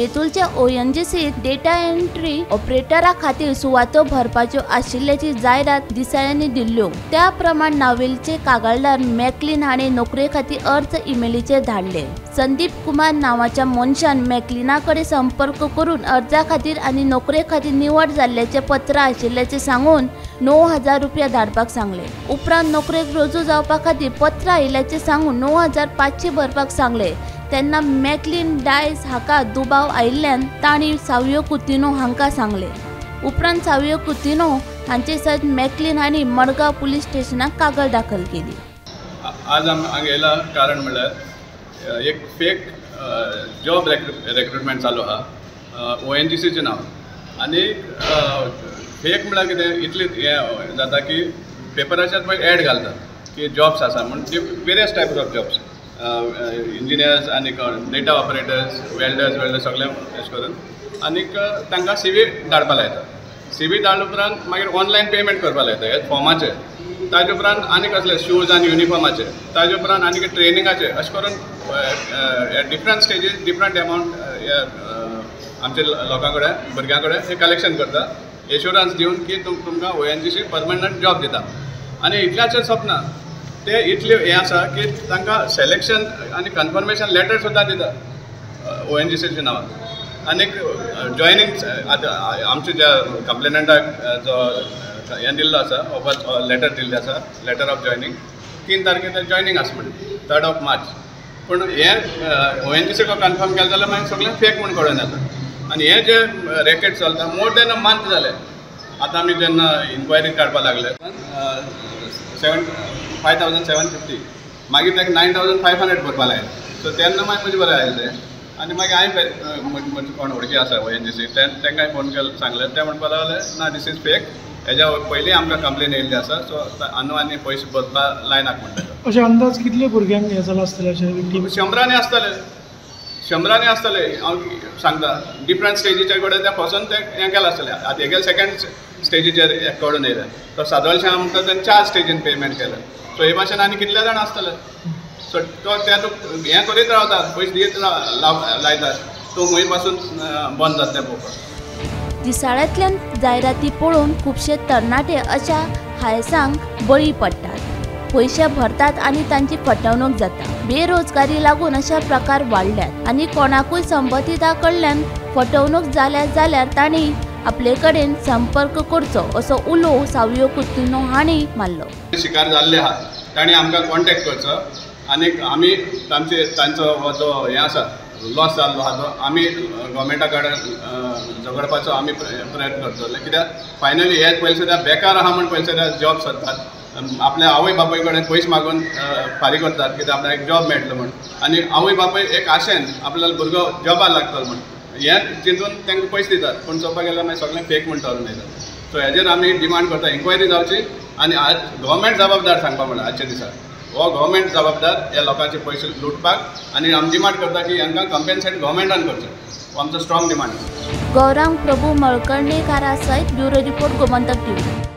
बेतुलच्या ONGC data entry ऑपरेटरा खातीर सुवातो भरपाच्यो आशिल्ल्याची जायरात दिसाळ्यांनी दिल्ल्यो. त्या प्रमाण नावेलचे कागाळदार मॅकलीन हांणी नोकरे खातीर अर्ज इमेलीचेर धाडले. संदीप कुमार नांवाच्या मनशान मॅकलिना कडेन संपर्क करून अर्जा खातीर आनी नोकरे खातीर निवड जाल्ल्याचें पत्र आशिल्ल्याचें सांगून 9,000 रुपया धाडपाक सांगले. उपरांत नोकरेक रुजू जावपा खातीर पत्र आयिल्ल्याचें सांगून 9,500 भरपाक सांगले. तेन्ना मॅकलीन डायस हाका दुबाव आयिल्ल्यान तांणी सावियो कुतिन्हो हांकां सांगले. उपरांत सावियो कुतिन्हो हांचे सयत मॅकलीन हांणी मडगांव पुलीस स्टेशनाक कागळ दाखल केली. आज आमी हांगा येयला कारण म्हणल्यार एक फेक जॉब रेक्रुटमेंट चालू आहा ONGCचें नांव. आनी फेक म्हणल्यार कितें इतलें हें जाता की पेपराचेर पळय एड घालतात की जॉब्स आसा म्हूण, various types of jobs, engineers आनी डेटा ऑपरेटर्स, वेल्डर्स सगळे अशें करून. आनीक तांकां CV धाडपा लायता. CV धाडल्या उपरांत मागीर ऑनलायन पेमेंट करपा लायता ह्या फॉर्माचेर. ताजे उपरांत आनी कसले शूज आनी युनिफॉर्माचे, ताजे उपरांत आनी ट्रेनिंगाचे, अशें करून डिफरंट स्टेजीस डिफरंट एमावंट आमच्या लोकां कडेन भुरग्यां कडेन हे कलेक्शन करता, एश्योरन्स दिवन की तुमकां ONGC permanent job दिता. आनी इतल्याचेर सोंपना, ते इतले हें आसा की तांकां सिलेक्शन आनी कन्फर्मेशन लेटर सुद्दां दिता ONGCच्या नांवान. आनीक जॉयनींग आतां आमच्या ज्या कंप्लेनंटाक जो हें दिल्लो आसा, ऑफर लेटर दिल्लें आसा, लेटर ऑफ जॉयनींग 3 तारखेर जॉयनींग आसा म्हण, 3 मार्च. पूण हें ONGC confirm केलें जाल्यार मागीर सगळें फेक म्हूण कळून येता. आनी हें जें रॅकेट चलता मोर देन अ मंथ जालें. आतां आमी जेन्ना इन्क्वायरी काडपाक लागले 5,750, मागीर ताका 9,500 भरपा लायलें. सो तेन्ना मागीर म्हजें बरें आयलें तें. आनी मागीर हांवें म्हजे कोण वळखी आसा ONGC तांकां फोन केलो, सांगलें, ते म्हणपाक लागले ना this is fake, हेज्या पयलीं आमकां कंप्लेन येयल्ली आसा, सो आनी आनी पयशे भरपा लायनाक म्हणटा. अशें अंदाज कितले भुरग्यांक हें जालां आसतलें? अशें शंबरांनी आसतले, शंबरांनी आसतले हांव सांगता. डिफरंट स्टेजीच्या कडेन ते फसोन ते हें केलां आसतलें. आतां हेगेले सेकेंड स्टेजीचेर कळून येयलें, तो सादोळशां म्हणटा तेणें 4 स्टेजीन पेमेंट केलें. सो हे भाशेन आनी कितले जाण आसतले. सो तो ते तुका हें करीत रावतात, पयशे दीत लायतात, तूं खंय पासून बंद जाता तें पळोवपाक. दिसाळ्यांतल्यान जायराती पळोवन खुबशे तरणाटे अशा हायसांक बळी पडटात, पयशे भरतात आनी तांची फटवणूक जाता. बेरोजगारी लागून अशा प्रकार वाडल्यात आनी कोणाकूय संबंदिता कडल्यान फटवणूक जाल्या जाल्यार तांणी आपले कडेन संपर्क करचो असो उलो सावियो कुतिन्हो हांणी मारलो. शिकार जाल्ले आहात तांणी आमकां कॉन्टेक्ट करचो आनी आमी तांचे तांचो हो जो हें आसा लॉस जाल्लो आहा तो आमी गव्हर्मेंटा कडेन झगडपाचो आमी प्रयत्न करतले. कित्याक फायनली हे पयशे त्या बेकार आहा म्हूण पयशे त्या जॉब सोदतात, आपल्या आवय बापूय कडेन पयशे मागून फारीक करतात कित्याक आपल्याक एक जॉब मेळटलो म्हूण. आनी आवय बापूय एक आशेन आपल्याला भुरगो जॉबार लागतलो म्हूण हें चिंतून तांकां पयशे दितात, पूण चोवपाक गेल्यार मागीर सगळें फेक म्हूण ठरून येता. सो हेजेर आमी डिमांड करता इन्क्वायरी जावची आनी आज गव्हर्मेंट जबाबदार सांगपा म्हणल्यार आजच्या दिसा हो गव्हर्मेंट जबाबदार ह्या लोकांचे पयशे लुटपाक. आनी आमी डिमांड करता की हांकां कंपेन्सेट गव्हर्मेंटान करचें, हो आमचो स्ट्रॉंग डिमांड. गौरांग प्रभू मळकर्णेकारा सयत ब्युरो रिपोर्ट, गोमंतक टीव्ही.